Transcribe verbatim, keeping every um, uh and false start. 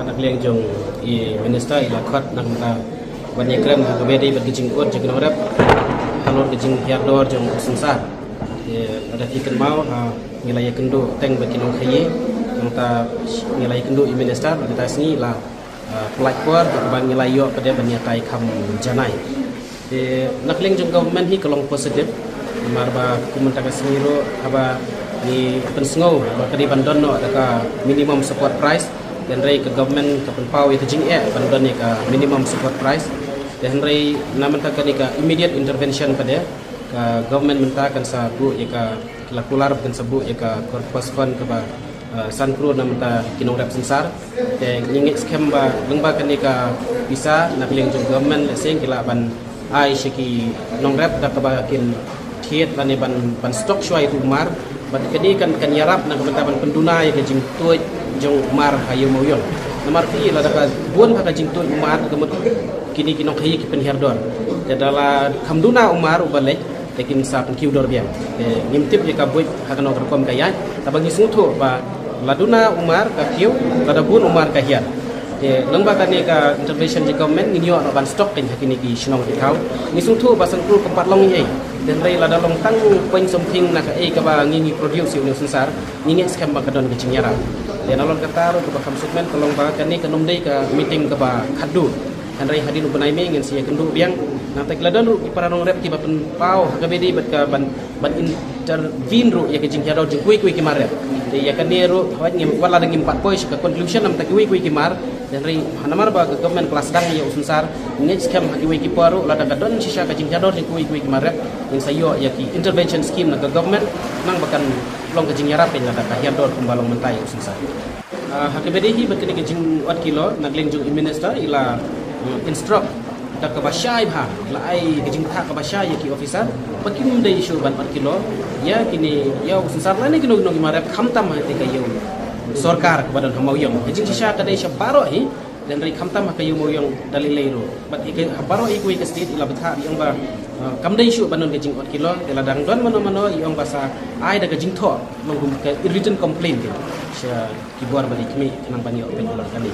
Na ka liang jong i minister i la khot na ka bynta ban ïakren ha kaba ïadei bad ka jingud jong ki nongrep halor ka jinghiar dor jong u synsar. Te lada phi kynmaw ha ngi la ïakynduh teng bad ki nongkhaïi, nangta ngi la ïakynduh i minister, bad kata sngi la, ah, pynlait por bad kaba ngi la ïoh pat de ban ïatai kham janai. Te na ka liang jong government hi ka long positive. Namar ba kum mynta ka sngi ruh haba ngi pynsngew ba ka dei ban don noh da ka minimum support price, hynrei ka government ka pynpaw ïa ka jingeh ban don ïa ka minimum support price. Te hynrei na mynta kane ka immediate intervention pat de, ka government mynta kan sa buh ïa ka, la kular kan sa buh ïa ka corpus fund kaba, eh, san klur na mynta ki nongrep synsar. Te ngi ngeit skhem ba lyngba kane ka pisa na ka liang jong government, lehse ki lah ban ai sha ki nongrep da kaba kin thied lane ban, ban stock shuwa ïa u mar. Bad kane kan, kan ïarap na ka bynta ban pynduna ïa ka jingtuid jong u mar ha ïew Mawïong. Namar phi lada ka bun ha ka jingtuid u mar ka mut kine ki nongkhaïi ki pynhiar dor. Te da la kham duna u mar uba leit, te kin sa pynkiew dor biang. Te ngim tip ïa ka buit ha kano ka rukom ka ïaid. Tangba ngi sngewthuh ba la duna u mar ka kiew, lada bun u mar ka hiar. Te lyngba kane ka intervention jong government ngin ïoh noh ban stock kein ha kine ki shnong ki thaw. Ngi sngewthuh ba san klur kam pat long ei ei. Te hynrei lada long tang point something na kaei kaba ngi, ngi produce ïa une u synsar, ngi ngeit skhem ba ka don ka jingïarap. Te nalor kata ruh kaba kham suk men ka long ba kane kam dei ka meeting kaba khatduh. Hynrei hadien u bnai May ngin sa ïakynduh biang. Nangta ki la don ruh ki para nongrep kiba pynpaw ha kaba ïadei bad ka ban, ban intervene ruh ïa ka jinghiar dor jong kiwei kiwei ki mar rep. Te ïa kane ruh haba ngim, wat lada ngim pat poi sha ka conclusion na bynta kiwei kiwei ki mar. Te hynrei namar ba ka government ka la sdang ïa u synsar, ngeit skhem ha kiwei ki por ruh lada ka don shisha ka jinghiar dor jong kiwei kiwei ki mar rep, ngin sa ïoh ïa ki intervention scheme na ka government, khnang ba kan long ka jingïarap kein lada ka hiar dor kumba long mynta ïa u synsar. Ah, ha kaba ïadei hi bad kane ka jingwad kilo, na ka liang jong i minister i la, mm, instruct da kaba shai bha, la ai ka jingthoh kaba shai ïa ki officer ba kim dei shuh ban wad kilo ïa kine, ïa u synsar lane kino kino ki mar rep, khamtam ha ka ïew sorkar kaba don ha Mawïong. Ka jingshisha ka dei sha baroh hi, te hynrei khamtam ha ka ïew Mawïong da lei lei ruh. Bad ïa ka ha baroh hi kiwei ka state i la bthah, i ong ba, ah, kam dei shuh ban don ka jingwad kilo. Te lada dang don mano mano, i ong ba sa ai da ka jingthoh, long kum ka written complaint kein sha ki bor ba dei khmih, khnang ban ïoh peit halor kane.